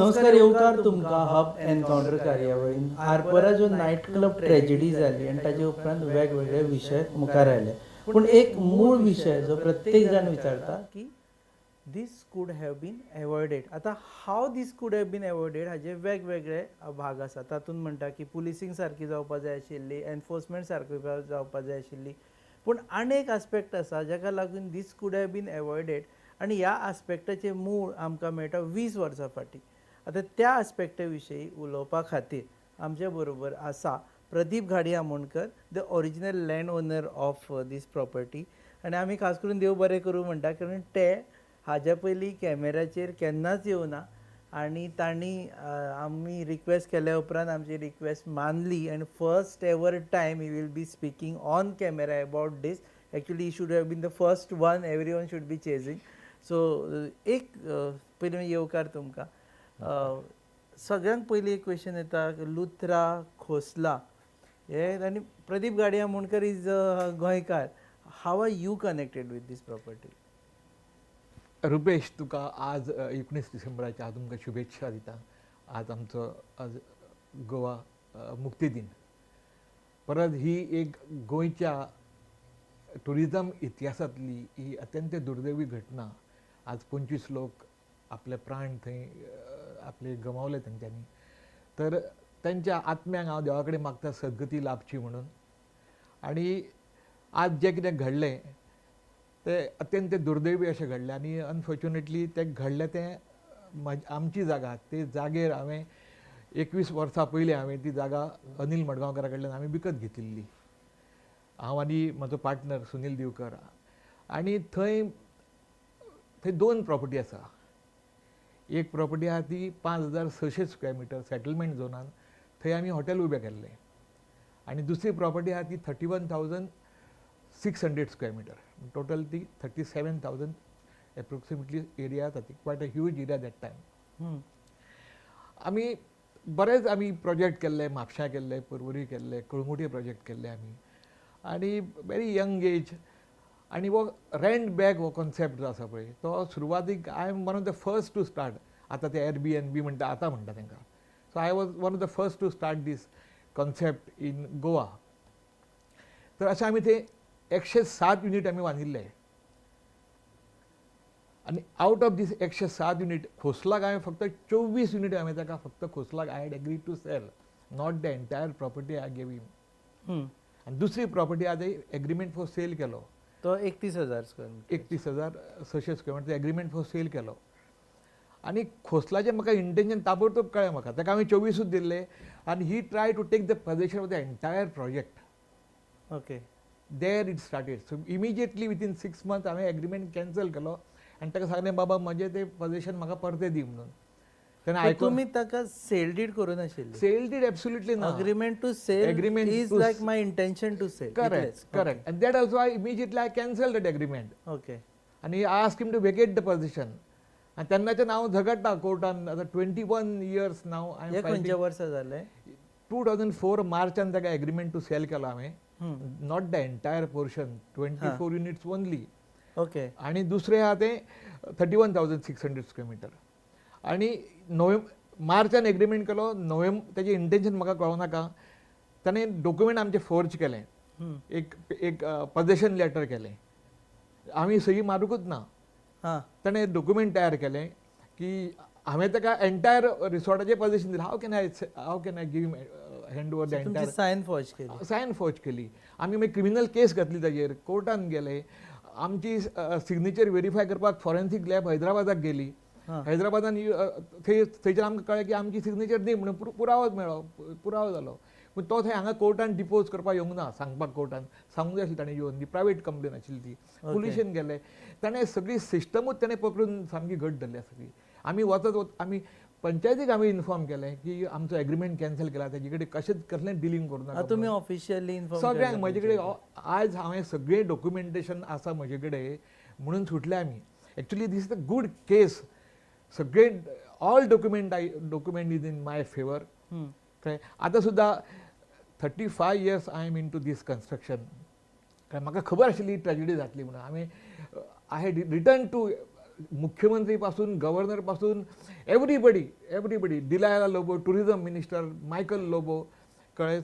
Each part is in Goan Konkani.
नमस्कार, येवकार तुमकां हब एनकावंटर कार्यावळीन. आरपोरा ज्यो नायट क्लब ट्रेजिडी जाली आनी ताजे उपरांत वेगवेगळे विशय मुखार आयले, पूण एक मूळ विशय जो प्रत्येक जाण विचारता की this could have been avoided. आतां how this could have been avoided हाजे वेगवेगळे भाग आसा. तातूंत म्हणटा की पुलिसींग सारकी जावपा जाय आशिल्ली, एनफोर्समेंट सारकी जावपा जाय आशिल्ली, पूण आनी एक आस्पेक्ट आसा जाका लागून this could have been avoided आनी ह्या आस्पेक्टाचें मूळ आमकां मेळटा 20 वर्सां फाटीं. आतां त्या आस्पेक्टा विशीं उलोवपा खातीर आमचे बरोबर आसा Pradeep Ghadi Amonkar, the original land owner of this property. आनी आमी खास करून देव बरें करूं म्हणटा, कारण ते हाज्या पयलीं कॅमेराचेर केन्नाच येवना आनी तांणी आमी रिक्वेस्ट केल्या उपरांत आमची रिक्वेस्ट मानली आनी first ever time he will be speaking on camera about this. Actually, he should have been the first one everyone should be chasing. So एक पयलीं येवकार तुमकां. सगळ्यांत पयलीं एक क्वेश्चन येता, लुथरा खोसला हे आनी Pradeep Ghadi Amonkar is Goenkar. How are you connected with this property? Rupesh, तुका आज 19 डिसेंबराच्या हांव तुमकां शुभेच्छा दिता. आज आमचो आज गोवा मुक्ती दिन. परत ही एक गोंयच्या टुरिजम इतिहासांतली ही अत्यंत दुर्दैवी घटना. आज 25 लोक आपले प्राण थंय आपले गमावले तेंच्यांनी. तर तेंच्या आत्म्यांक हांव देवा कडेन मागता सद्गती लाभची म्हणून. आनी आज जें कितें घडलें तें अत्यंत दुर्दैवी अशें घडलें आनी अनफॉर्च्युनेटली तें घडलें तें आमची जागा. ते जागेर हांवें 21 वर्सां पयलीं हांवें ती जागा अनिल मडगांवकारा कडल्यान हांवें विकत घेतिल्ली, हांव आनी म्हजो पार्टनर सुनील दिवकर. आनी थंय थंय दोन प्रॉपर्टी आसा. एक प्रॉपर्टी आहा ती 5600 स्क्वेअर मिटर सेटलमेंट झोनान, थंय आमी हॉटेल उबें केल्लें आनी दुसरी प्रॉपर्टी आहा ती 31,600 square meter. Total ती 37,000 approximately area जाता. Quite a huge area that time. आमी बरेच आमी प्रोजेक्ट केल्ले, म्हापश्यां केल्ले, पर्वरी केल्ले, कळंगुटे प्रोजेक्ट केल्ले आमी. आनी व्हेरी यंग एज. आनी हो रेंट बॅक हो कॉन्सेप्ट जो आसा पळय, तो सुरवातीक I am one of the first to start. आतां ते एअर बी एन बी म्हणटा, आतां म्हणटा तांकां. So I was one of the first to start this concept in Goa. तर अशें आमी ते 107 युनीट आमी बांदिल्ले आनी आवट ऑफ these 107 unit खोसलाक हांवें फक्त 24 युनीट हांवें ताका फक्त खोसलाक I had agree to sell, not the entire property I gave him. आनी दुसरी प्रॉपर्टी आतां एग्रीमेंट फॉर सेल केलो. तो 31,000 square metre. 31,600 square meter agreement for sale केलो. आनी खोसलाचें म्हाका इंटेन्शन ताबडतोब कळ्ळें म्हाका. ताका हांवें 24ूच दिल्ले आनी he try to take the possession of the entire project. There it started. So immediately within 6 month हांवें एग्रीमेंट कॅन्सल केलो आनी ताका सांगलें, बाबा, म्हजें तें पजेशन म्हाका परतें दी म्हणून. तेन्ना आयकून तुमी ताका सेल did करूं नाशिल्ली? सेल did absolutely ना. Agreement to sell Agreement is to like my intention to sell. Correct, and that also I immediately I cancel that agreement आनी I ask him to vacate the possession. आनी तेन्नाच्यान हांव झगडटा कोर्टान. आतां 21 इयर्स नाव I हे खंयच्या वर्सा जालें? 2004 मार्चान ताका एग्रीमेंट टू सेल केलो हांवें, not the entire portion, 24 units only. आणि दुसरें आहा तें 31,600 square meter. आनी मार्चान एग्रीमेंट केलो. तेजें इंटेन्शन म्हाका कळोंक नाका. ताणें डॉक्युमेंट आमचें फोर्ज केलें, एक एक पजेशन लेटर केलें. आमी सही मारूंकूच ना. ताणें डॉक्युमेंट तयार केलें की हांवें ताका एंटायर रिसॉर्टाचें पजेशन दिलें. How can I give hand over the तुमची एंटायर? सायन फॉर्ज केली? सायन फॉर्ज केली. आमी मागीर क्रिमिनल केस घातली ताजेर, कोर्टान गेले. आमची सिग्नेचर व्हेरीफाय करपाक फॉरेन्सीक लॅब हैदराबादाक गेली. हैदराबादान थंय थंयच्यान आमकां कळ्ळें की आमची सिग्नेचर न्ही म्हणून पुरावो मेळ्ळो, पुरावो जालो. पूण तो थंय हांगा कोर्टान डिपोज करपाक येवंक ना. सांगपाक कोर्टान सांगूंक जाय आशिल्लें ताणें येवन. ती प्रायवेट कंप्लेन आशिल्ली ती. पुलिशेन गेले. ताणें सगळी सिस्टमूच ताणें पकडून सामकी घट धरल्या सगळी. आमी वचत वच आमी पंचायतीक आमी इन्फॉर्म केलें की आमचो एग्रीमेंट कॅन्सल केला, ताजे कडेन कशेंच कसलें डिलींग करूं नाका. तुमी ऑफिशियली इन्फॉर्म? सगळ्यांक म्हजे कडेन आयज हांवें सगळें डॉक्युमेंटेशन आसा म्हजे कडेन म्हणून सुटले आमी. Actually, this is a good case. सगळे all document I document is in my favour. कळ्ळें? आतां सुद्दां 35 years I am into this construction, कारण म्हाका खबर आशिल्ली ट्रेजिडी जातली म्हणून. हांवें I had written to मुख्यमंत्री पासून, गव्हर्नर पासून, everybody, everybody, Delilah Lobo, tourism minister Michael Lobo, कळ्ळें,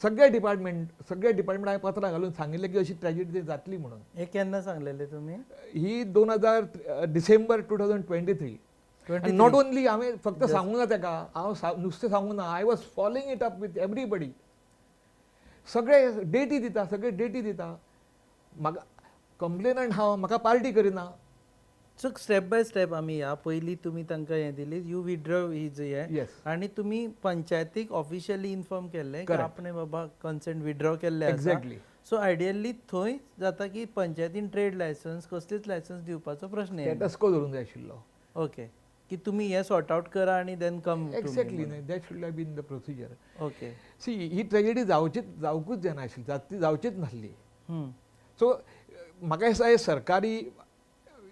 सगळे डिपार्टमेंट, सगळे डिपार्टमेंट हांवें पत्रां घालून सांगिल्लें की अशी ट्रेजिडी जातली म्हणून. हे केन्ना सांगलेले तुमी? ही 2000 डिसेंबर 2023. 23. Not only हांवें फक्त सांगूं ना ताका, हांव नुस्तें सांगूं ना, I was following it up with everybody. सगळे डेटी दिता, सगळे डेटी दिता. म्हाका कंप्लेनंट हांव, म्हाका पार्टी करिना. सो स्टेप बाय स्टेप आमी या. पयलीं तुमी तांकां हें दिली, you withdraw his हें. येस. आनी तुमी पंचायतीक ऑफिशियली इन्फॉर्म केल्लें की Correct. आपणे बाबा कन्सेंट विड्रॉ केल्लें आसा. एक्झॅक्टली. सो आयडियली थंय जाता की पंचायतीन ट्रेड लायसन्स, कसलीच लायसन्स दिवपाचो प्रश्न येना. स्टेटस को धरूंक जाय आशिल्लो. ओके, की तुमी हें सॉर्ट आवट करा आनी then come. Exactly न्हय, that should have been the procedure. See, he tragedy जावचीच, जावकूच जायना आशिल्ली, ती जावचीच नासली. सो म्हाका दिसता हे सरकारी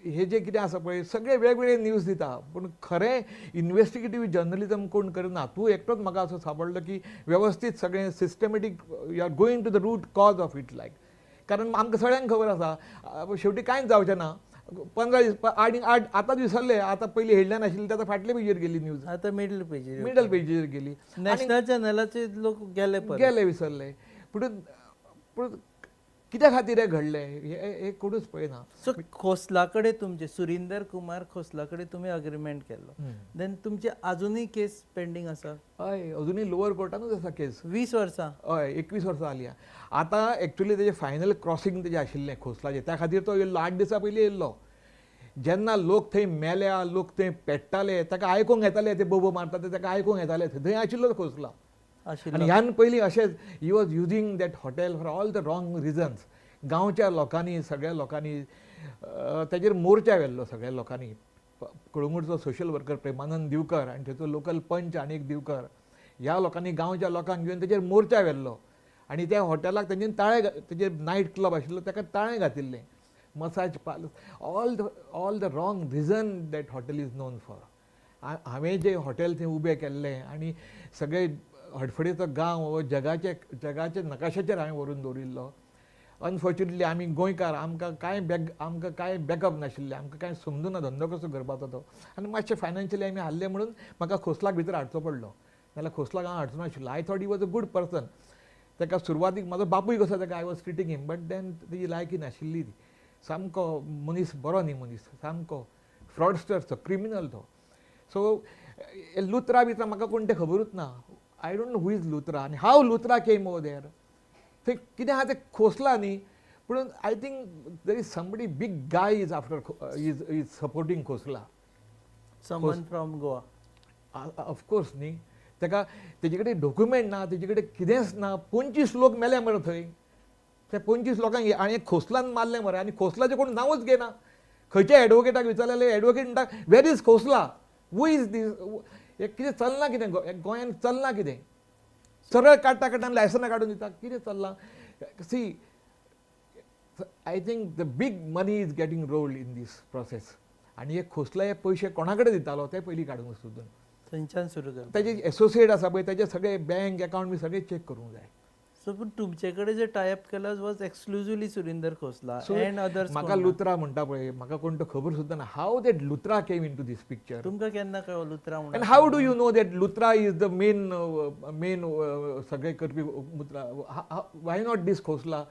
हे जे कितें आसा पळय, सगळे वेगवेगळे न्यूज दिता, पूण खरें इन्वेस्टिगेटीव जर्नलिजम कोण करना. तूं एकटोच म्हाका असो सांपडलो की वेवस्थीत सगळें systematic, you are going to the root cause of it like. कारण आमकां सगळ्यांक खबर आसा, शेवटी कांयच जावचें ना. 15 दीस आनी आठ आतांच विसरले. आतां पयलीं हेडलायन आशिल्ली, ते आतां फाटले पेजीर गेली न्यूज. आतां मिडल पेजीर. मिडल पेजीर गेली. नॅशनल चॅनलाचेर लोक गेले परत. गेले, विसरले. पूण पूण कित्या खातीर हें घडलें हें हें कोणूच पळयना. सो खोसला कडेन तुमचे, सुरिंदर कुमार खोसला कडेन तुमी अग्रीमेंट केल्लो, देन तुमचे अजुनूय केस पेंडींग आसा? हय, अजुनूय लोवर कोर्टानूच आसा केस. 20 वर्सां. हय, 21 वर्सां जालीं. आतां एक्चुली तेजें फायनल क्रॉसींग तेजें आशिल्लें खोसलाचें, त्या खातीर तो येयल्लो, 8 दिसां पयलीं येयल्लो. जेन्ना लोक थंय मेल्या, लोक थंय पेट्टाले, ताका आयकूंक येताले, ते बोबो मारता ते ताका आयकूंक येताले. थंय आशिल्लो खोसला. आशिल्लो. आनी ह्यान पयलीं अशेंच he was using that hotel for all the wrong reasons. गांवच्या लोकांनी, सगळ्या लोकांनी ताजेर मोर्चा व्हेल्लो. सगळ्या लोकांनी, कळंगूटचो सोशल वर्कर प्रेमानंद दिवकर आनी थंयचो लोकल पंच आनी एक दिवकर, ह्या लोकांनी गांवच्या लोकांक घेवन ताजेर मोर्चा व्हेल्लो आनी त्या हॉटेलाक तेंच्यानी ताळे, तेजेर नायट क्लब आशिल्लो ताका ताळें घातिल्लें. Massage parlour, all the wrong reason that hotel is known for. हांवें जें हॉटेल थंय उबें केल्लें आनी सगळे हडफडेचो गांव हो जगाचे जगाच्या नकाशाचेर हांवें व्हरून दवरिल्लो. अनफॉर्च्युनेटली आमी गोंयकार, आमकां कांय बॅकअप नाशिल्लें, आमकां कांय समजुना धंदो कसो करपाचो तो. आनी मातशें फायनान्शियली आमी हारले म्हणून म्हाका खोसलाक भितर हाडचो पडलो, नाल्यार खोसलाक हांव हाडचो नाशिल्लो. I thought he was a good person. ताका सुरवातीक म्हाजो बापूय कसो ताका I was treating him, but then तेजी लायकी नाशिल्ली ती. सामको मनीस बरो न्ही, मनीस सामको फ्रॉडस्टर तो, क्रिमिनल तो. सो लुत्रा बित्रा म्हाका कोण तें खबरूच ना. I don't know who is Luthra आनी how Luthra came over there. थंय कितें आहा तें खोसला न्ही, पूण I think there is somebody big guy is after is supporting Khosla. Someone from Goa. Of course न्ही, ताका तेजे कडेन डॉक्युमेंट ना, तेजे कडेन कितेंच ना. 25 लोक मेले मरे थंय, त्या 25 लोकांक आनी खोसलान मारलें मरे, आनी खोसलाचें कोण नांवूच घेना. खंयच्या एडवोकेटाक विचारलें जाल्यार एडवोकेट म्हणटा where is Khosla, who is this. हें कितें चल्लां, कितें गोंयांत चल्लां कितें? सरळ काडटा काडटा आनी लायसनां काडून दिता, कितें चल्लां? See, I think the big money is getting rolled in this process. आनी हे खोसला हे पयशे कोणा कडेन दितालो ते पयलीं काडूंक सोदून थंयच्यान सुरू करता. ताजे एसोसिएट आसा पळय, ताजे सगळे बँक एकावंट बी सगळे चॅक करूंक जाय. सो पूण तुमचे कडेन जे टायप केला was exclusively Surinder Khosla and others? म्हाका लुत्रा म्हणटा पळय, म्हाका कोण तो खबर सुद्दां ना how that Luthra came into this picture. तुमकां केन्ना कळ्ळो लुत्रा म्हणून? And how do you know that Luthra is the main सगळे करपी Luthra? Why not this Khosla?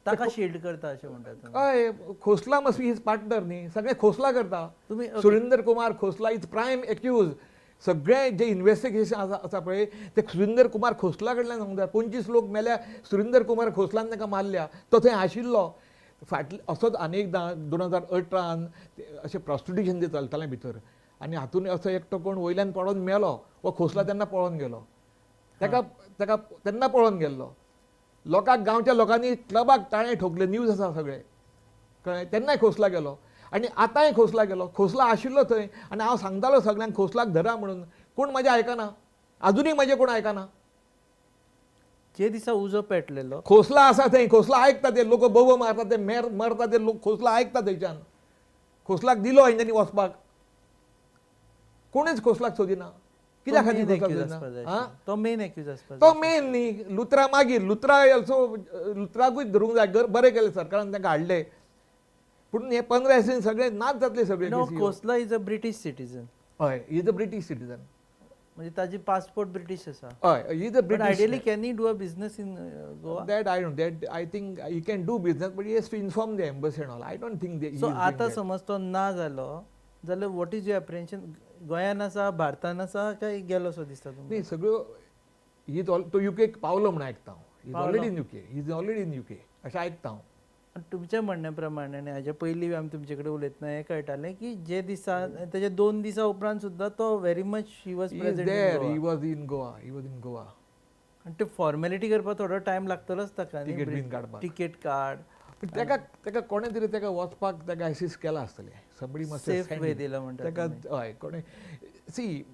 ताका शिल्ड करता अशें म्हणटा तुमी? हय, Khosla must be his partner न्ही, सगळे खोसला करता. तुमी Surinder Kumar Khosla is prime accused. सगळे जे इन्वेस्टिगेशन आसा आसा पळय ते सुरिंदर कुमार खोसला कडल्यान सांगूंक जाय. 25 लोक मेल्या, सुरिंदर कुमार खोसलान ताका मारल्या, तो थंय आशिल्लो. फाटले असोच आनी एकदां 2018 अशें प्रॉस्टिट्युशन जे चलतालें भितर, आनी हातून असो एकटो कोण वयल्यान पडोन मेलो, हो खोसला तेन्ना पळोवन गेलो, ताका ताका तेन्ना पळोवन गेल्लो. लोकांक, गांवच्या लोकांनी क्लबाक ताळें ठोकले, न्यूज आसा सगळें, कळ्ळें? तेन्नाय खोसला गेलो आनी आतांय खोसला गेलो. खोसला आशिल्लो थंय आनी हांव सांगतालो सगल्यांक खोसलाक धरा म्हणून, कोण म्हजें आयकना, आजुनूय म्हजें कोण आयकना. जे दिसा उजो पेटलेलो खोसला आसा थंय, खोसला आयकता, ते लोक बोबो मारता, ते मरता ते लोक खोसला आयकता थंयच्यान. खोसलाक दिलो हेंच्यांनी वचपाक, कोणूच खोसलाक सोदिना. कित्या खातीर मेन खोसलाक एक्यूज सोदिना? आसपा जाय. आं? तो मेन एक्यूज आसपा. तो मेन न्ही, लुत्रा मागीर, लुत्रा ऑल्सो, लुत्राकूय धरूंक जाय. बरें केलें सरकारान तांकां हाडले. पूण हे 15 दिसांनी सगळे नाच जातले सगळे नो, केसी. Khosla is a British citizen. हय, is a British citizen. म्हणजे ताजी पासपोर्ट ब्रिटीश आसा. हय, is a but British. Ideally can he do a business in Goa? That I don't, that I think he can do business, but he has to inform the embassy and all. I don't think they so आतां समज तो ना जालो जाल्यार what is your apprehension? गोंयान आसा, भारतान आसा, काय गेलो सो दिसता तुमकां? न्ही, सगळ्यो ही तो युकेक पावलो म्हण आयकता हांव. Is already in UK, is already in UK अशें आयकता हांव. आनी तुमच्या म्हणण्या प्रमाणे आनी हाज्या पयलीं आमी तुमचे कडेन उलयतना हें कळटालें की जे दिसा तेच्या 2 दिसां उपरांत सुद्दां तो very much he was is present. There, he was in Goa, he was in Goa. आनी ते फॉर्मेलिटी करपाक थोडो टायम लागतलोच ताका. तिकेट बीन काडपाक. Ticket card. पूण ताका ताका कोणें तरी ताका वचपाक ताका एसिस्ट केलां आसतलें. समबडी मस्ट सेफ वे दिला म्हणटा. ताका, हय, कोणें. सी,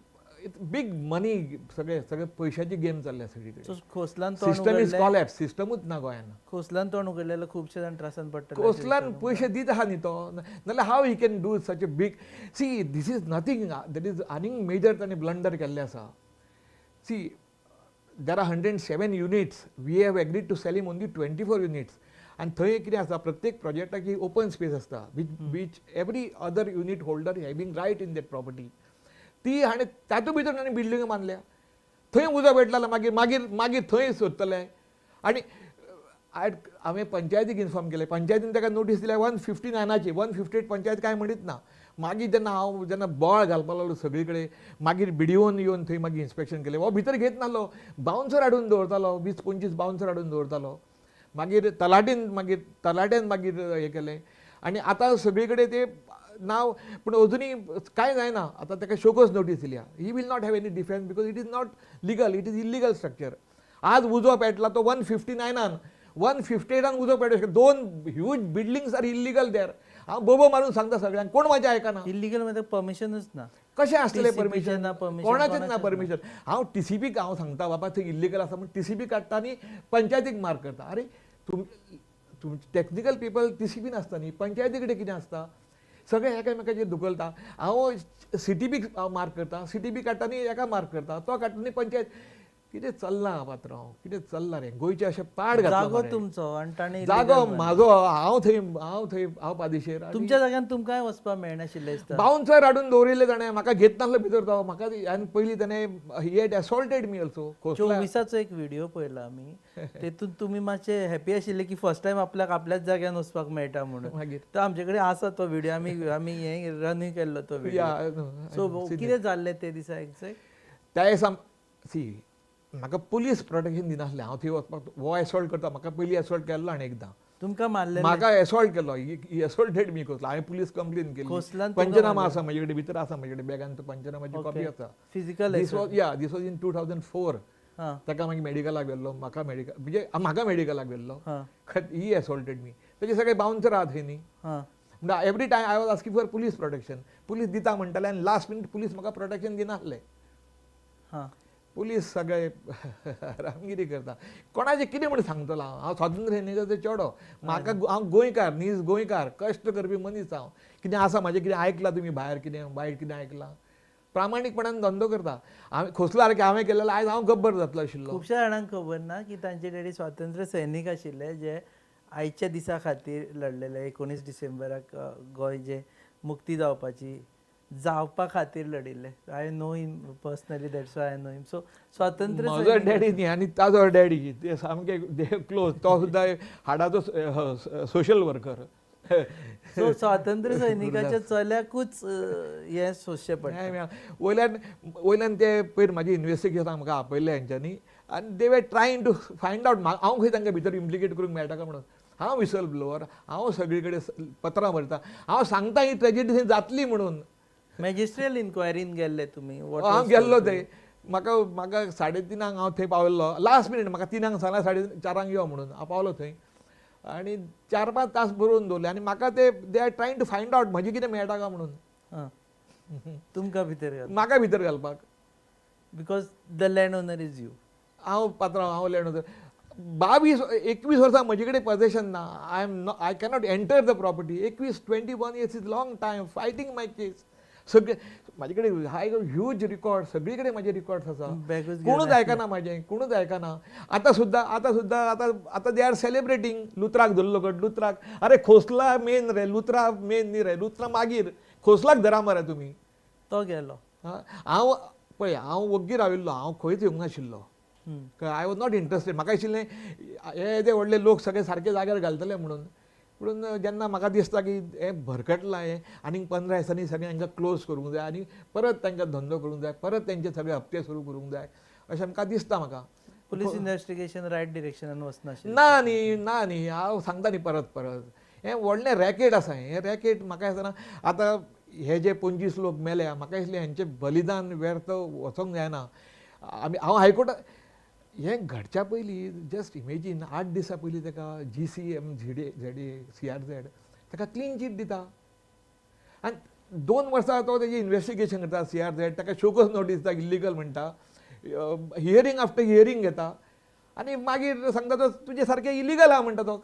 बीग मनी, सगळे सगळे पयशाची गेम चल्ल्या सगळी कडेन. सो खोसलान तोंड सिस्टम is उगडलें. कॉलॅप्स, सिस्टमूच ना गोंयान. खोसलान तोंड उगडलें जाल्यार खुबशे जाण त्रासान पडटले. कोसलान पयशे दीत आहा न्ही तो, नाल्यार how he can do such a big. See, this is nothing, that is आनीक मेजर ताणें ब्लंडर केल्लें आसा. See, there are 107 units, we have agreed to sell him only 24 units. आनी थंय कितें आसा, प्रत्येक प्रोजेक्टाक एक ओपन स्पेस आसता which every other unit holder having right in that property. ती हाणें तातूंत भितर ताणें बिल्डिंगो बांदल्या. थंय उजो पेटलो जाल्यार मागीर मागीर मागीर थंय सोदतले. आनी हांवें पंचायतीक इन्फॉर्म केलें, पंचायतीन ताका नोटीस दिल्या 159आची, 158 पंचायत कांय म्हणीत ना. मागीर जेन्ना हांव जेन्ना बोवाळ घालपाक लागलो सगळी कडेन, मागीर बीडीओन येवन थंय मागीर इन्स्पेक्शन केलें. हो भितर घेत नासलो, बावन्सर हाडून दवरतालो, 20-25 बावन्सर हाडून दवरतालो. मागीर तलाटीन, मागीर तलाट्यान मागीर हें केलें. आनी आतां सगळी कडेन ते नांव, पूण अजुनूय कांय जायना. आतां ताका शोकॉज नोटीस दिल्या. He will not have any defence because it is not legal, it is illegal structure. आज उजो पेटला तो 159आन, 158आन उजो पेटो. दोन huge buildings are illegal there. हांव बोबो मारून सांगता सगळ्यांक, कोण म्हाजें आयकना. इलिगल म्हणजे परमिशनूच ना. कशें आसतलें TCP चें परमिशन? ना permission, कोणाचेंच ना कोणाचेंच. परमिशन. हांव टीसीपीक हांव सांगता, बाबा थंय इल्लिगल आसा म्हूण टीसीपी काडटा आनी पंचायतीक मार्क करता. आरे, तुम तुमचे टॅक्निकल पिपल टीसीपीन आसता न्ही, पंचायती कडेन कितें आसता? सगळें एकामेकाचेर धुकलता. हांव सीटीपीक हांव मार्क करता, सीटीपी काडटा आनी एका मार्क करता, तो काडटा आनी पंचायत. कितें चल्लां पात्रांव, कितें चल्लां रे गोंयचें अशें पाड घातलां जागो मरे. तुमचो आनी ताणें जागो म्हाजो, हांव थंय, हांव थंय, हांव पादिशेर आनी तुमच्या जाग्यान तुमकांय वचपाक मेळनाशिल्लें दिसता. बाउन्सर हाडून दवरिल्ले ताणें, म्हाका घेत नासलो भितर तो म्हाका. आनी पयलीं ताणें he had assaulted me also. Khosla. 24आचो एक व्हिडिओ पळयला आमी, तेतून तुमी मातशे हॅपी आशिल्ले की फर्स्ट टायम आपल्याक आपल्याच जाग्यान वचपाक मेळटा म्हणून. मागीर तो आमचे कडेन आसा तो व्हिडिओ, आमी आमी हें रनूय केल्लो तो व्हिडिओ. या. सो कितें जाल्लें ते दिसा एग्जॅक्ट? त्या दिसा, सी, म्हाका पुलीस प्रोटेक्शन दिनासलें. हांव थंय वचपाक हो एसॉल्ट करता म्हाका. पयलीं एसॉल्ट केल्लो आनी एकदां तुमकां मारलें? म्हाका एसॉल्ट केलो, ही असॉल्टेड मी खोसला. हांवें पुलीस कंप्लेन केली. खोसलान तुमकां? पंचनामा आसा म्हजे कडेन, भितर आसा म्हजे कडेन बॅगान, तो पंचनामाची कॉपी आसा. Physical? This was, yeah, this was in 2004. ताका मागीर मेडिकलाक व्हेल्लो, म्हाका मेडिकल, म्हणजे म्हाका मेडिकलाक व्हेल्लो. ही असॉल्टेड मी. तेजे सगळे बाउन्सर आहा थंय न्ही. म्हणटा every time I was asking for police protection, police दिता म्हणटाले आनी लास्ट मिनीट पुलीस म्हाका प्रोटेक्शन दिनासले. पुलीस सगळे रामगिरी करता. कोणाचें कितें म्हूण सांगतलो हांव? हांव स्वातंत्र्य सैनिकाचो चेडो. म्हाका, हांव गोंयकार, नीज गोंयकार, कश्ट करपी मनीस हांव. कितें आसा म्हाजें? कितें आयकलां तुमी भायर? कितें वायट कितें आयकलां? प्रामाणीकपणान धंदो करता हांवें. खोसला सारकें हांवें केलें, आयज हांव गब्बर जातलो आशिल्लो. खुबश्या जाणांक खबर ना की तांचे डॅडी स्वातंत्र्य सैनीक आशिल्ले, जे आयच्या दिसा खातीर लढलेले, 19 डिसेंबराक गोंय जे मुक्ती जावपाची जावपा खातीर लढिल्ले. I know him personally, that's why I know him. So स्वातंत्र्य म्हजो डॅडी न्ही आनी ताजो डॅडी ते सामके क्लोज. तो सुद्दां हाडाचो सोशल वर्कर. सो स्वातंत्र्य सैनिकाच्या चल्याकूच हें सोंसचें पडटा. वयल्यान वयल्यान ते पयर म्हाजी इन्वेस्टिगेशन म्हाका आपयल्लें हेंच्यांनी आनी they were trying to find out हांव खंय तांकां भितर इम्प्लिकेट करूंक मेळटा काय म्हणून. हांव विसल ब्लोवर, हांव सगळी कडेन पत्रां बरयता, हांव सांगता ही ट्रेजिडी थंय जातली म्हणून. मॅजिस्ट्रियल इन्क्वायरीन गेल्ले तुमी? हांव गेल्लो थंय. म्हाका म्हाका 3:30 हांव थंय पाविल्लो. लास्ट मिनीट म्हाका 3 सांगलां, 4:30 यो म्हणून. हांव पावलो थंय आनी 4-5 तास बरोवन दवरले आनी म्हाका ते they are trying to find out म्हजें कितें मेळटा काय म्हणून. हां, तुमकां भितर घाल म्हाका भितर घालपाक. Because the land owner is you. हांव पात्रांव, हांव लँड ओनर. 22-21 वर्सां म्हजे कडेन पजेशन ना. I am I cannot enter the property. 21, 21 years is long time fighting my case. सगळे म्हाजे कडेन हाय ह्यूज रिकॉर्ड, सगळी कडेन म्हाजे रिकॉर्ड्स आसा. बॅगूच. कोणूच आयकना म्हाजें, कोणूच आयकना. आतां सुद्दां, आतां सुद्दां, आतां आतां they are celebrating लुत्राक धरलो कट लुत्राक. अरे खोसला मेन रे, लुत्रा मेन न्ही रे, लुत्रा मागीर, खोसलाक धरा मरे तुमी. तो गेलो. हा, हांव पळय, हांव वग्गी राविल्लो, हांव खंयच येवंक नाशिल्लो. I was not interested. म्हाका आशिल्लें हे येदे व्हडले लोक सगळे सारके जाग्यार घालतले म्हणून. पूण जेन्ना म्हाका दिसता की हें भरकटलां, हें आनीक 15 दिसांनी सगळें हांकां क्लोज करूंक जाय आनी परत तांकां धंदो करूंक जाय, परत तेंचे सगळे हप्ते सुरू करूंक जाय अशें आमकां दिसता म्हाका. पुलीस इन्व्हेस्टिगेशन रायट डिरेक्शनान वचनाशिल्लें. ना न्ही, ना न्ही, हांव सांगता न्ही परत परत, हें व्हडलें रॅकेट आसा. हें रॅकेट म्हाका दिसना आतां हे जे 25 लोक मेल्या, म्हाका दिसलें हेंचें बलिदान व्यर्थ वचोंक जायना. आमी हांव हायकोर्टा हें घडच्या पयलीं, जस्ट इमेजीन, 8 दिसां पयलीं ताका GCM ZA ZA CRZ ताका क्लीन चीट दिता आनी 2 वर्सां तो तेजें इन्वेस्टिगेशन करता. सीआरझेड ताका शोकॉज नोटीस दिता, इल्लिगल म्हणटा, हियरींग आफ्टर हियरींग घेता आनी मागीर सांगता तो तुजें सारकें इलिगल आहा म्हणटा तो.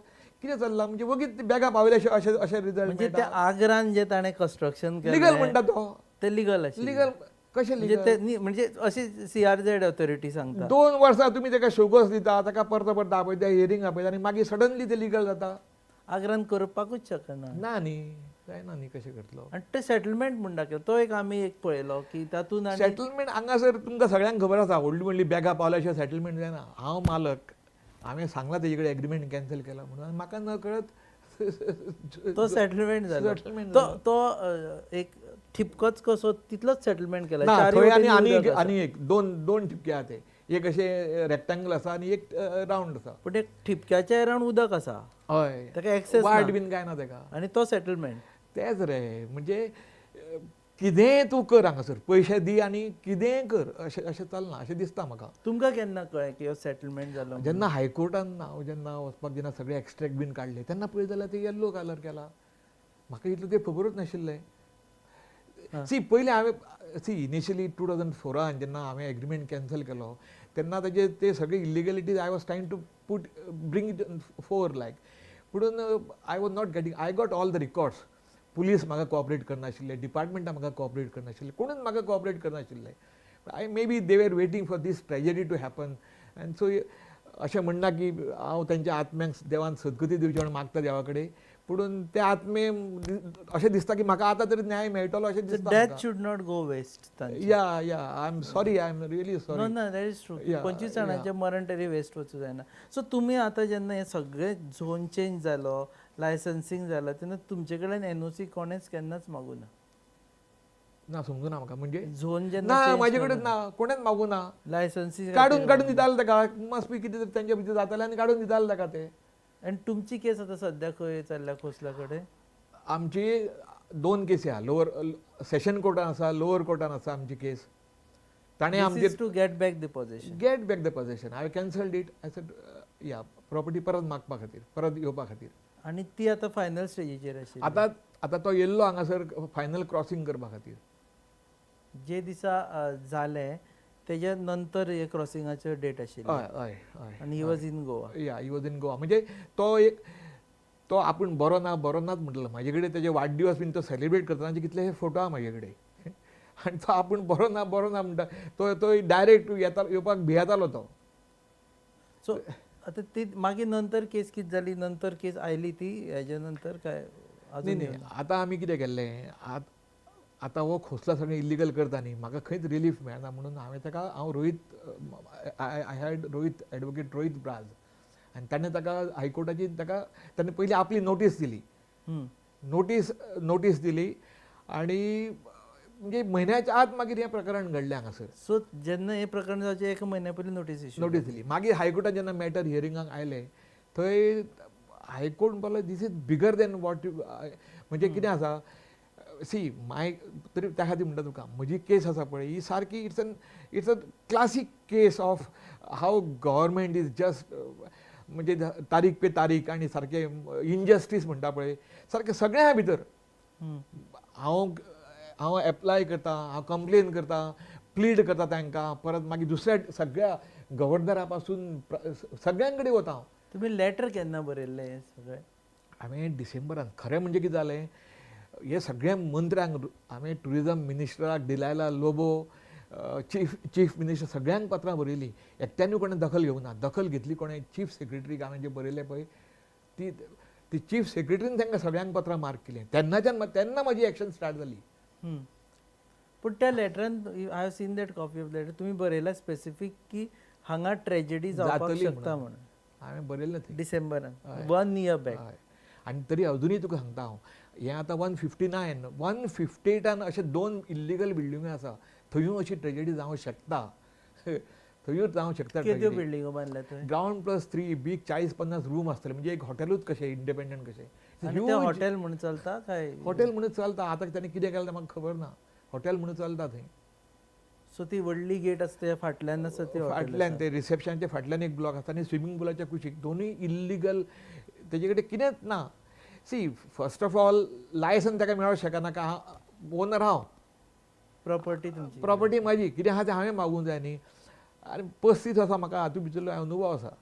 कितें चल्लां म्हणजे वगीत बॅगां पावयल्या अशें अशें रिजल्ट. म्हणजे त्या आग्रान जे ताणें कन्स्ट्रक्शन लिगल केलें म्हणटा तो. ते लिगल आशिल्लें. लिगल कशें? म्हणजे लिगल ते न्ही, म्हणजे अशी सीआरझेड ऑथॉरिटी सांगता. 2 वर्सां तुमी ताका शोकॉज दिता, ताका परतो परतो आपयता, हियरींग आपयता आनी मागीर सडनली ते लिगल जाता. आग्रान करपाकूच शकना. ना न्ही, जायना न्ही, कशें करतलो? आनी ते सेटलमेंट म्हूण दाखयलो तो एक आमी एक पळयलो की तातूंत आनी सेटलमेंट हांगासर तुमकां सगळ्यांक खबर आसा, व्हडली व्हडली बॅगां पावल्या शिवाय सेटलमेंट जायना. हांव मालक, हांवें सांगलां तेजे कडेन एग्रीमेंट कॅन्सल केला म्हणून आनी म्हाका न कळत तो सेटलमेंट जालो. सेटलमेंट. तो तो एक ठिपकोच कसो तितलोच सेटलमेंट केला. ना. चारूय थंय आनी वटेन आनी उदक एक आसा. आनी एक दोन दोन ठिपके आहा ते, एक अशें रेक्टेंगल आसा आनी एक रावंड आसा. पूण एक ठिपक्याच्या अरावंड उदक आसा. हय. ताका एक्सेस वाट बीन काय ना ताका. आनी तो सेटलमेंट. तेच रे, म्हणजे कितेंय तूं कर हांगासर, पयशे दी आनी कितेंय कर, अशें अशें चलना अशें दिसता म्हाका. तुमकां केन्ना कळ्ळें की हो सेटलमेंट जालो? जेन्ना हायकोर्टान हांव जेन्ना वचपाक जेन्ना सगळे एक्स्ट्रेक्ट बीन काडले तेन्ना पळयत जाल्यार ते येल्लो कलर केला. म्हाका इतलें तें खबरूच नाशिल्लें. सी, पयलीं हांवें, सी, इनिशियली 2004 जेन्ना हांवें एग्रीमेंट कॅन्सल केलो तेन्ना ताजे ते सगळे illegalities I was trying to put bring it forth like, पुणून I was not getting. I got all the records. Police म्हाका कॉपरेट करनाशिल्ले, डिपार्टमेंटां म्हाका कॉपरेट करनाशिल्ले, कोणूच म्हाका cooperate करनाशिल्ले. I maybe they were waiting for this tragedy to happen and so अशें म्हणना की हांव तेंच्या आत्म्यांक देवान सदगती दिवची म्हणून मागता देवा कडेन, पुणून ते आत्मे अशें दिसता की म्हाका आतां तरी न्याय मेळटलो अशें दिसता. Death should not go waste. Yeah, I am sorry, I am really no. Sorry. ना, that is true. 25 जाणांचें मरण तरी वेस्ट वचूं जायना. सो तुमी आतां जेन्ना हें सगळें झोन चेंज जालो, लायसन्सींग जालो, तेन्ना तुमचे कडेन एनओसी कोणेच केन्नाच मागूं ना? ना, समजुना म्हाका म्हणजे. झोन जेन्ना ना, म्हाजे कडेन ना, कोणेच मागूं ना. लायसन्सींग काडून काडून दिताले ताका, मस्ट बी कितें तरी तेंच्या भितर जातालें आनी काडून दिताले ताका ते. आनी तुमची केस आतां सद्या खंय चल्ल्या खोसला कडेन? आमची दोन केसी आहा, लोअर सेशन कोर्टान आसा, लोअर कोर्टान आसा आमची केस. ताणें आमचेर To get back the possession. Get back the possession. हांवें cancelled it, I said या प्रॉपर्टी परत मागपा खातीर, परत येवपा खातीर. आनी ती आतां फायनल स्टेजीचेर आशिल्ली? आतां आतां तो येयल्लो हांगासर फायनल क्रॉसींग करपा खातीर. जे दिसा जालें तेज्या नंतर हे क्रॉसिंगाचो डेट आशिल्ली? हय हय हय. आनी he was in Goa? Yeah, he was in Goa. म्हणजे तो एक तो आपूण बरो ना, बरो नाच म्हटलं. म्हाजे कडेन तेजे वाडदिवस बीन तो सेलिब्रेट करतना कितलेशे फोटो आहा म्हाजे कडेन आनी तो आपूण बरो ना, बरो ना म्हणटा. तो तो डायरेक्ट येता, येवपाक भियेतालो तो. सो आतां ती मागीर नंतर केस कितें जाली? नंतर केस आयली ती हेज्या नंतर काय न्ही. अजून? न्ही, आतां आमी कितें केल्लें, आतां हो खोसला सगळें इलिगल करता न्ही, म्हाका खंयच रिलीफ मेळना म्हणून हांवें ताका, हांव Rohit, I had Rohit, advocate Rohit Braz, आनी ताणें ताका हायकोर्टाची ताका ताणें पयलीं आपली नोटीस दिली. नोटीस नोटीस दिली आनी म्हणजे म्हयन्याच्या आत मागीर हें प्रकरण घडलें हांगासर. सो जेन्ना हें प्रकरण जावचें एका म्हयन्या पयलीं नोटीस इश्यू? नोटीस दिली. मागीर हायकोर्टान जेन्ना मॅटर हियरिंगाक आयलें थंय हायकोर्ट म्हणपाक लागलो, this is bigger than what you, म्हणजे कितें आसा, सी माय, तरी त्या खातीर म्हणटा तुका, म्हजी केस आसा पळय ही सारकी it's a classic case of how government is just म्हणजे तारीख पे तारीख आनी सारकें इनजस्टीस म्हणटा पळय, सारकें सगळ्यां भितर. हांव हांव एप्लाय करता, हांव कंप्लेन करता, प्लीड करता तांकां, परत मागीर दुसऱ्या सगळ्या गव्हर्नरा पासून सगळ्यां कडेन वता हांव. तुमी लेटर केन्ना बरयल्लें हें सगळें? हांवें डिसेंबरान. खरें म्हणजे कितें जालें, हे सगळ्या मंत्र्यांक, हांवें ट्युरिजम मिनिस्टराक Delilah Lobo, chief chief minister, सगळ्यांक पत्रां बरयलीं. एकट्यानूय कोणें दखल घेवंक ना. दखल घेतली कोणें? चीफ सेक्रेटरीक हांवें जें बरयलें पळय, ती ती चीफ सेक्रेटरीन तांकां सगळ्यांक पत्रां मार्क केलीं. तेन्नाच्यान तेन्ना म्हजी एक्शन स्टार्ट जाली. पूण त्या लेटरान, I have seen that copy of letter, तुमी बरयला स्पेसिफीक की हांगा ट्रेजेडी जावपाक जातली. शकता म्हणून. हांवें बरयलें थंय. डिसेंबरान, वन इयर बॅक. हय, आनी तरी अजुनूय तुका सांगता हांव, हें आतां 159, 158आन अशे दोन इल्लिगल बिल्डिंग्यो आसा. थंयूय अशी ट्रेजेडी जावंक शकता, थंयूच जावंक शकता. कितल्यो बिल्डिंगो बांदल्या थंय? ग्रावंड प्लस थ्री, बीग 40-50 रूम आसतले, म्हणजे एक हॉटेलूच कशें, इंडिपेंडंट कशें. आनी ते हॉटेल म्हणून चलता काय? हॉटेल म्हणून चलता. आतां ताणें कितें केलें तें म्हाका खबर ना. हॉटेल म्हणून चलता थंय. सो ती व्हडली गेट आसा त्या फाटल्यान आसा ती हॉटेल? फाटल्यान, ते रिसेप्शनच्या फाटल्यान एक ब्लॉक आसा आनी स्विमींग पुलाच्या कुशीक. दोनूय इल्लिगल. तेजे कडेन कितेंच ना. See, first of all, licence ताका मेळोंक शकना का? ओनर हांव. प्रॉपर्टी तुमची. प्रॉपर्टी म्हाजी. कितें आहा तें हांवें मागूंक जाय न्ही. आनी 35 वर्सां म्हाका हातूंत भितरलो अनुभव आसा,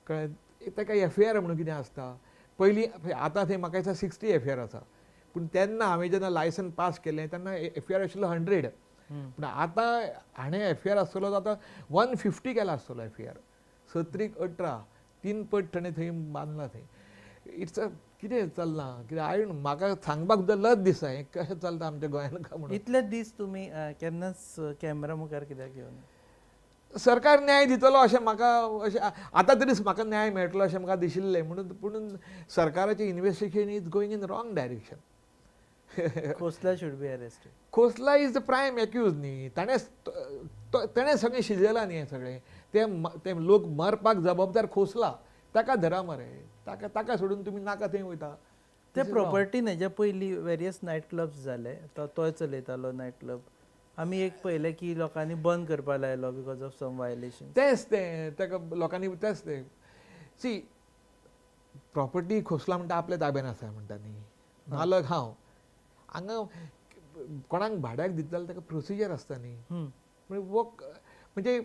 कळ्ळें? ताका एफ I R म्हणून कितें आसता पयलीं. आतां थंय म्हाका दिसता 60 एफ I R आसा, पूण तेन्ना हांवें जेन्ना लायसन पास केलें तेन्ना एफ I R आशिल्लो 100. पूण आतां हाणें एफ I R आसतलो तो आतां 150 केला आसतलो एफ I R. सत्रीक 18, तीन पट ताणें थंय बांदला थंय. It's a कितें चल्लां कितें, I म्हाका सांगपाक सुद्दां लज दिसता, हें कशें चलता आमच्या गोंयान काय म्हणून. इतले दीस तुमी केन्नाच कॅमेरा मुखार कित्याक येवना? सरकार न्याय दितलो अशें म्हाका, अशें आतां तरी म्हाका न्याय मेळटलो अशें म्हाका दिशिल्लें म्हणून. पूण सरकाराचें investigation is going in wrong direction. Khosla should be arrested. Khosla is the prime accused न्ही. ताणें ताणें सगळें शिजयलां न्ही हें सगळें. ते ते लोक मरपाक जबाबदार खोसला. ताका धरा मरे ताका. ताका सोडून तुमी नाका थंय वयता. ते प्रॉपर्टीन हेज्या पयलीं वेरियस नायट क्लब्स जाले. तो तोय चलयतालो नायट क्लब. आमी एक पळयलें की लोकांनी बंद करपा लायलो because of some violation. तेंच तें, ताका लोकांनी तेंच तें. सी, प्रॉपर्टी खोसला म्हणटा आपल्या ताब्यान आसा म्हणटा न्ही. मालक हांव. हांगा कोणाक भाड्याक दिता जाल्यार ताका प्रोसिजर आसता न्ही. म्हणजे वो म्हणजे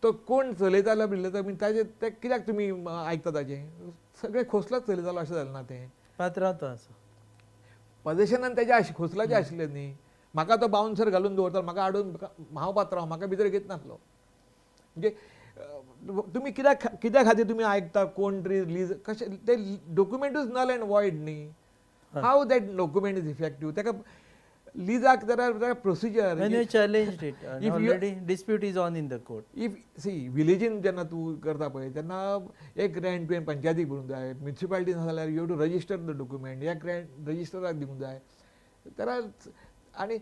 तो कोण चलयतालो बिल्लता ताजे ते कित्याक तुमी आयकता ताजें? सगळें खोसलाच चलयतालो अशें जालें ना तें. पात्रांव तो आसा. पजेशनान तेज्या खोसलाचें आशिल्लें न्ही. म्हाका तो बाउन्सर घालून दवरतालो. म्हाका हाडून, हांव पात्रांव, म्हाका भितर घेत नासलो. म्हणजे तुमी कित्याक, कित्या खातीर तुमी आयकता? कोण तरी लीज कशें, ते डॉक्युमेंटूच नल अँड वॉयड न्ही. How that document is effective? ताका लिजाक there are procedure. When you challenged it and If you- already dispute is on in the court. If see, विलेजीन जेन्ना तूं करता पळय तेन्ना एक रेंट तुवें पंचायतीक भरूंक जाय. म्युनिसिपालिटी ना जाल्यार you have to register the document. एक रेंट रजिस्टराक दिवंक जाय. There are, आनी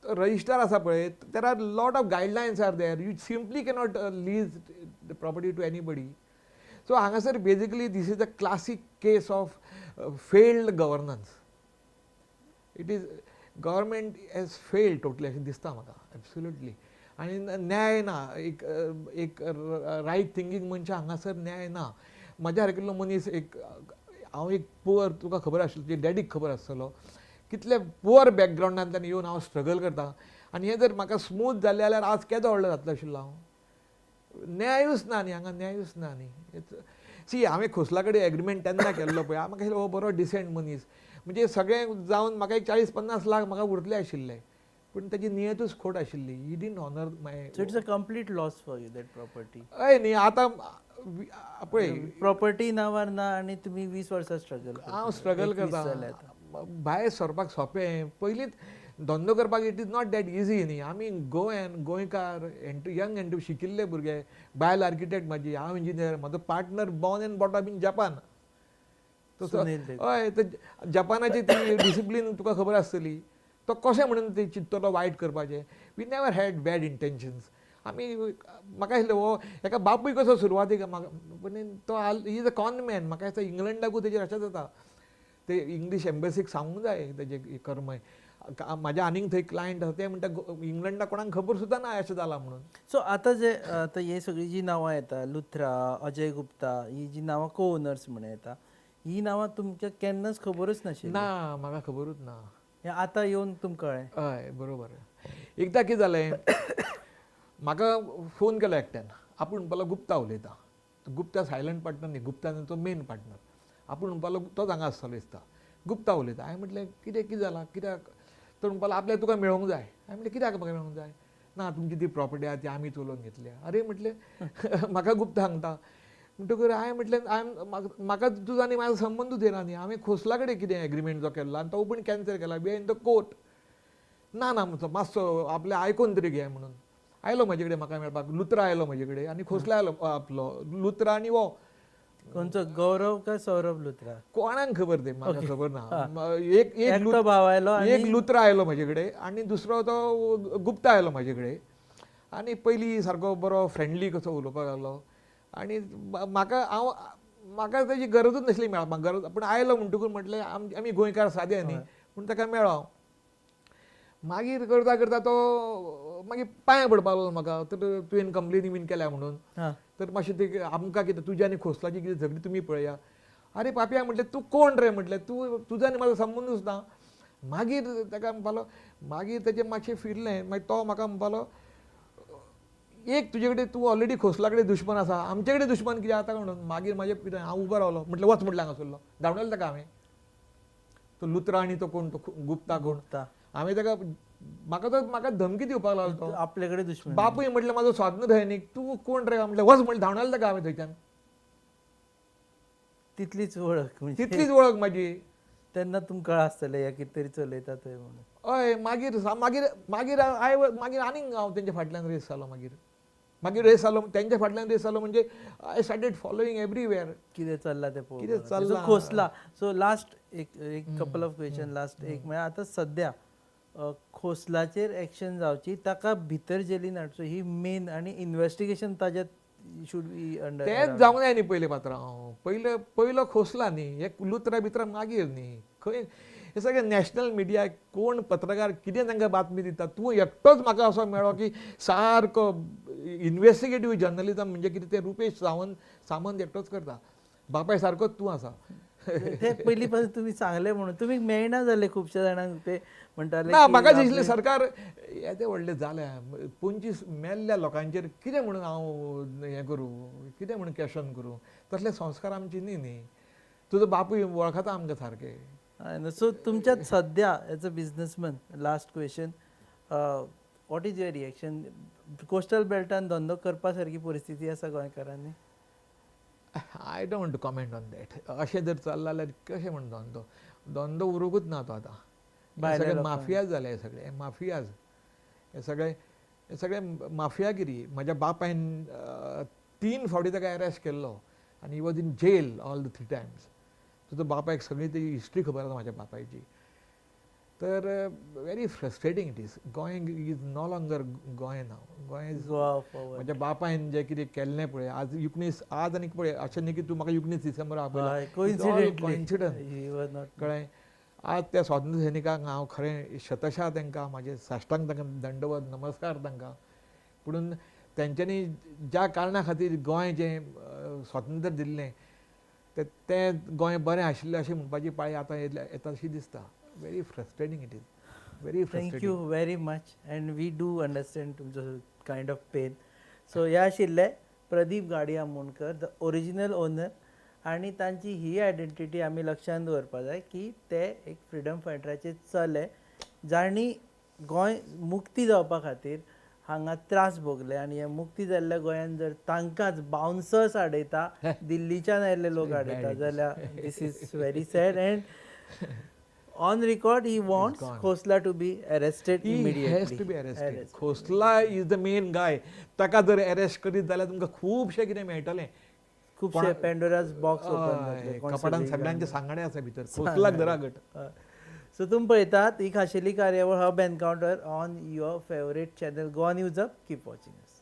रजिस्टर आसा पळय, there are lot of guidelines are there. You simply cannot lease the property to anybody. So हांगासर basically this is a classic case of failed governance. It is, government has failed totally अशें दिसता म्हाका, एब्सोल्युटली. आनी न्याय ना. एक एक रायट थिंकींग मनशां हांगासर न्याय ना. म्हज्या सारकिल्लो मनीस एक, हांव एक पुअर, तुका खबर आशिल्लो, तुज्या डॅडीक खबर आसतलो कितले पुअर बॅकग्रावंडांतल्यान येवन हांव स्ट्रगल करता. आनी हें जर म्हाका स्मूथ जालें जाल्यार आज केदो व्हडलो जातलो आशिल्लो हांव. न्यायूच ना न्ही हांगा, न्यायूच ना न्ही. सी, हांवें खोसला कडेन एग्रीमेंट तेन्ना केल्लो पळय, म्हाका दिसलें हो बरो डिसेंट मनीस, म्हणजे सगळें जावन म्हाका एक 40-50 लाख म्हाका उरतले आशिल्ले. पूण ताजी नियतूच खोट आशिल्ली. He didn't honour my So it's a complete loss for you, that property. हय न्ही, आतां पळय. प्रॉपर्टी नावार ना आनी तुमी 20 वर्सां स्ट्रगल. हांव स्ट्रगल करता. भायर सरपाक सोंपें, पयलींच धंदो करपाक it is not that easy न्ही. आमी गोंयान गोंयकार, एंट यंग एंट शिकिल्ले भुरगे. बायल आर्किटेक्ट म्हाजी, हांव इंजिनियर. म्हजो partner born and brought up in Japan. Sunil Dev. हय, ते जपानाची ती डिसिप्लीन तुका खबर आसतली. तो कशें म्हणून ते चिंततलो वायट करपाचें? We never had bad intentions आमी. म्हाका दिसलें हो एका बापूय कसो सुरवातीक म्हाका, पूण तो is a con man. म्हाका दिसता इंग्लंडाकूय तेजेर अशेंच जाता. ते इंग्लीश एम्बसीक सांगूंक जाय तेजें कर्म. म्हाजे आनीक थंय क्लायंट आसा, ते म्हणटा इंग्लंडाक कोणाक खबर सुद्दां ना अशें जालां म्हणून. सो आतां जे आतां हे सगळीं जी नांवां येता, लुथरा, अजय गुप्ता, ही जी नांवां को ओनर्स म्हण येता, ही नांवां तुमकां केन्नाच खबरूच नाशिल्ली? ना, म्हाका खबरूच ना. हें आतां येवन तुमकां कळ्ळें? हय, बरोबर. एकदां कितें जालें, म्हाका फोन केलो एकट्यान. आपूण म्हणपाक, गुप्ता उलयता. गुप्ता सायलंट पार्टनर न्ही, गुप्ता तो मेन पार्टनर. आपूण म्हणपाक, तोच हांगा आसतलो दिसता. गुप्ता उलयता. हांवें म्हटलें कितें कितें जालां कित्याक? तो म्हणपाक लागलो आपल्याक तुका मेळोंक जाय. हांवें म्हटलें कित्याक म्हाका मेळोंक जाय? ना तुमची ती प्रॉपर्टी आहा ती आमी चलोवन घेतल्या. अरे म्हटलें म्हाका गुप्ता सांगता म्हणटकूर हांवें म्हटलें हांवें म्हाका तुजो आनी म्हाजो संबंदूच येना न्ही. हांवें खोसला कडेन कितें एग्रीमेंट जो केल्लो आनी तो पूण कॅन्सल केला, we are in the court. ना ना मातसो आपलें आयकून तरी घे म्हणून आयलो म्हजे कडेन म्हाका मेळपाक. लुत्रा आयलो म्हजे कडेन आनी खोसला आयलो, आपलो लुत्रा आनी हो कोणचो गौरव काय सौरभ लुत्रा? कोणाक खबर ते म्हाका खबर ना. एक एकटो भाव आयलो. एक लुत्रा आयलो म्हजे कडेन आनी दुसरो तो गुप्ता आयलो म्हजे कडेन आनी पयलीं सारको बरो फ्रेंडली कसो उलोवपाक लागलो आनी म्हाका हांव म्हाका ताजी गरजूच नासली मेळपाक गरज, पूण आयलो म्हणटकूच म्हटलें आमी गोंयकार सादे न्ही पूण ताका मेळ्ळो हांव. मागीर करता करता तो मागीर पांय पडपाक लागलो म्हाका, तर तुवें कंप्लेनी बीन केल्या म्हणून. तर मातशें ते आमकां कितें तुज्या आनी खोसलाची कितें झगडी तुमी पळया. अरे पापया म्हटलें तूं कोण रे, म्हटलें तूं तुजो आनी म्हाजो संबंदूच ना. मागीर ताका म्हणपालो, मागीर तेजें मातशें फिरलें. मागीर तो म्हाका म्हणपालो एक तुजे कडेन तूं ऑलरेडी खोसला कडेन दुश्मन आसा, आमचे कडेन दुश्मन कितें आतां म्हणून. मागीर म्हाजें कितें हांव उबो रावलो, म्हटलें वच म्हटलें हांगासरलो, धांवडायलो ताका हांवें. तो लुत्रा आनी तो कोण तो गुप्ता कोण, हांवें ताका म्हाका तो म्हाका धमकी दिवपाक लागलो तो आपले कडेन दुश्मन. बापूय म्हटलें म्हाजो स्वातंत्र्य सैनीक, तूं कोण रे म्हटलें वच म्हटलें, धांवडायलो ताका हांवें थंयच्यान. तितलीच वळख म्हणजे तितलीच वळख म्हाजी. तेन्ना तुमकां आसतलें हे कितें तरी चलयता थंय म्हणून. हय मागीर मागीर मागीर I मागीर आनीक हांव तेंच्या फाटल्यान रेस जालो. मागीर मागीर रेस जालो तेंच्या फाटल्यान रेस जालो म्हणजे I started following everywhere कितें चल्लां तें पळोवपाक. कितें चल्लां. खोसला सो लास्ट एक एक कपल ऑफ क्वेश्चन लास्ट एक म्हळ्यार आतां सद्या खोसलाचेर एक्शन जावची, ताका भितर जेलीन हाडचो ही मेन आनी इन्वेस्टिगेशन ताज्या should be under. तेंच जावंक जाय न्ही पयलें पात्रांव. पयलो पयलो खोसला न्ही, हे लुत्रा बित्रा मागीर न्ही. खंय हे सगळे नॅशनल मिडिया कोण पत्रकार कितें तांकां बातमी दिता. तूं एकटोच म्हाका असो मेळ्ळो की सारको इन्वेस्टिगेटीव जर्नलिजम म्हणजे कितें तें रुपेश सावंत सामंत एकटोच करता. बापाय सारकोच तूं आसा. ते पयलीं पासून तुमी सांगलें म्हणून तुमी मेळना जाले खुबश्या जाणांक ते म्हणटाले ना म्हाका दिसलें सरकार येदें व्हडलें जालें, 25 मेल्ल्या लोकांचेर कितें म्हणून हांव हें करूं, कितें म्हणून कॅशन करूं. तसले संस्कार आमचे न्ही न्ही. तुजो बापूय वळखता आमकां सारकें. सो तुमच्या सद्या as a businessman last question, what is your reaction? Coastal बेल्टान धंदो करपा सारकी परिस्थिती आसा गोंयकारांनी? I don't want to comment on that. अशें जर चल्लां जाल्यार कशें म्हण धंदो धंदो उरूंकूच ना तो आतां. सगळे माफियाज जाले, हे सगळे माफियाज, हे सगळे हे सगळे माफियागिरी. म्हज्या बापायन 3 फावटी ताका अरेस्ट केल्लो आनी he was in jail all the 3 times. तुजो बापायक सगळी ती हिस्ट्री खबर आसा म्हाज्या बापायची. तर very frustrating it is. Goa is no longer Goa now. Goa is म्हज्या बापायन जें कितें केल्लें पळय आज 19 आज आनी पळय अशें न्ही की तूं म्हाका 19 डिसेंबर आपयला, कॉइन्सिडन्स कळ्ळें. आज त्या स्वातंत्र्य सैनिकांक हांव खरें शतशा तांकां म्हाजे साश्टांग तांकां दंडवत नमस्कार तांकां. पुणून तेंच्यांनी ज्या कारणा खातीर गोंय जें स्वातंत्र्य दिल्लें तें गोंय बरें आशिल्लें अशें म्हणपाची पाळी आतां येता अशी दिसता. Very frustrating it is, very frustrating. Thank you very much and we do understand तुमचो कायंड ऑफ पेन. सो ह्या आशिल्ले Pradeep Gadi Amonkar, the original owner, आनी तांची ही आयडेंटिटी आमी लक्षांत दवरपा जाय की ते एक फ्रिडम फायटराचे चले जांणी गोंय मुक्ती जावपा खातीर हांगा त्रास भोगले आनी हे मुक्ती जाल्ल्या गोंयान जर तांकांच बाउन्सर्स आडयता, दिल्लीच्यान आयिल्ले लोक आडयता जाल्यार this is very sad. And on record he wants Khosla to be arrested immediately. He has to be arrested. Khosla is the main guy. ताका जर अरेस्ट करीत जाल्यार तुमकां खुबशें कितें मेळटलें. खुबशे पेंडोरास बॉक्स ओपन जातले. कपाटान सगळ्यांचे सांगाणे आसा भितर. खोसलाक धरा घट. सो तुमी पळयतात ही खाशेली कार्यावळ Hub Encounter on your favourite channel Goa News Hub. Keep watching us.